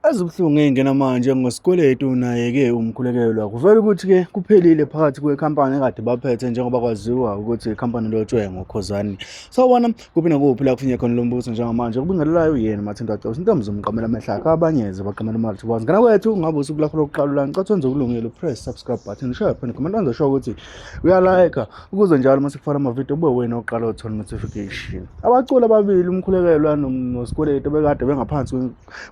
Ezibuhlungu ey'ngena manje ngosikweletu naye-ke umkhulekelwa. Kuvela ukuthi-ke kuphelile phakathi kwekhampani ekade baphethe njengoba kwaziwa ukuthi ikhampani lotshwe ngoKhozani. Sawubona kuphi nakuphi la kufinye khona lo mbuso njengamanje kubingelelayo uyena Mathinto Acebisa intombi zomqamela amehlo akhe abanyeze baqamela imali thibazi. Ngana kwethu ngabe usuku lakho lokuqala la ngicela wenze okulungile press subscribe button share phone comment wenze sure ukuthi uyalike ukuze njalo uma sikufaka amavidiyo ube wena oqala uthola notification. Abaculi ababili umkhulekelwa nosikweletu bekade bengaphansi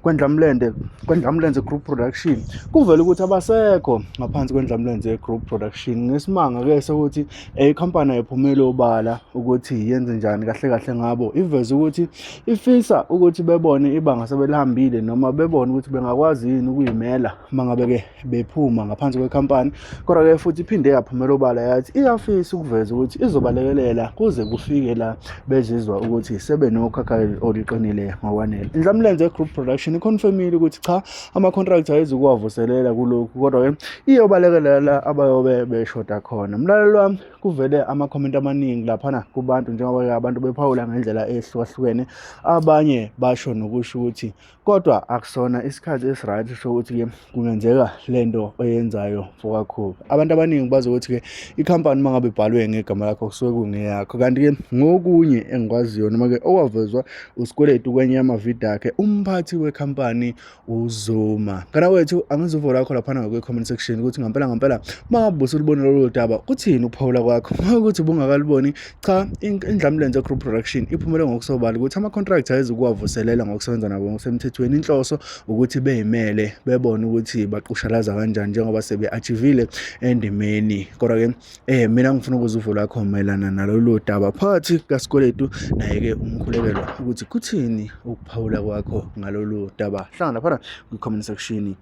kwendlamlende kwendlamlenze group production kuvela ukuthi abasekho ngaphansi kwendlamlenze group production ngesimanga ke sokuthi ikhampani ayiphumele obala ukuthi yenze njani kahle kahle ngabo iveze ukuthi ifisa ukuthi bebone ibanga sebelihambile noma bebone ukuthi bengakwazi yini ukuyimela uma ngabe ke bephuma ngaphansi kwekhampani kodwa-ke futhi iphinde yaphumela obala yathi iyafisa ukuveza ukuthi izobalekelela kuze kufike la bezizwa ukuthi sebenokhakhayi oluqinile ngokwanele. Indlamlenze Group Production ikhonfemile ukuthi cha ama-contract ayizukuwavuselela kulokhu kodwa-ke iyobalekelela la abayobe beshoda khona. Mlaleli wami kuvele amakhomenti amaningi laphana kubantu njengoba abantu bephawula ngendlela ehlukahlukene abanye basho nokusho ukuthi Kodwa akusona isikhathi esi-right sokuthi-ke kungenzeka le nto oyenzayo mfokaKhuba. Abantu abaningi bazi ukuthi-ke ikhampani uma ngabe ibhalwe ngegama lakho kusuke kungeyakho. Kanti-ke ngokunye engikwaziyo noma-ke okwavezwa uSikweletu kwenye yamavidiyo akhe, umphathi wekhampani uZuma. Mngani wethu angizwe uvo lwakho laphana ngakwi-comment section ukuthi ngampela ngampela uma ngabe usulubona lolu daba kuthini ukuphawula kwakho. Uma ukuthi ubungakaluboni Cha, Indlamlenze Group Production iphumele ngokusobala ukuthi ama-contract ayizukuwavuselela ngokusebenza nabo ngokusemthethweni. Inhloso ukuthi beyimele bebone ukuthi baqushalaza kanjani njengoba sebe-achievile endimeni. Kodwa-ke mina ngifuna ukuzwa uvo lwakho mayelana nalolu daba phakathi kaSikweletu naye-ke umkhulekelwa ukuthi kuthini ukuphawula kwakho ngalolu daba. Hlangana laphana kwi-comment section.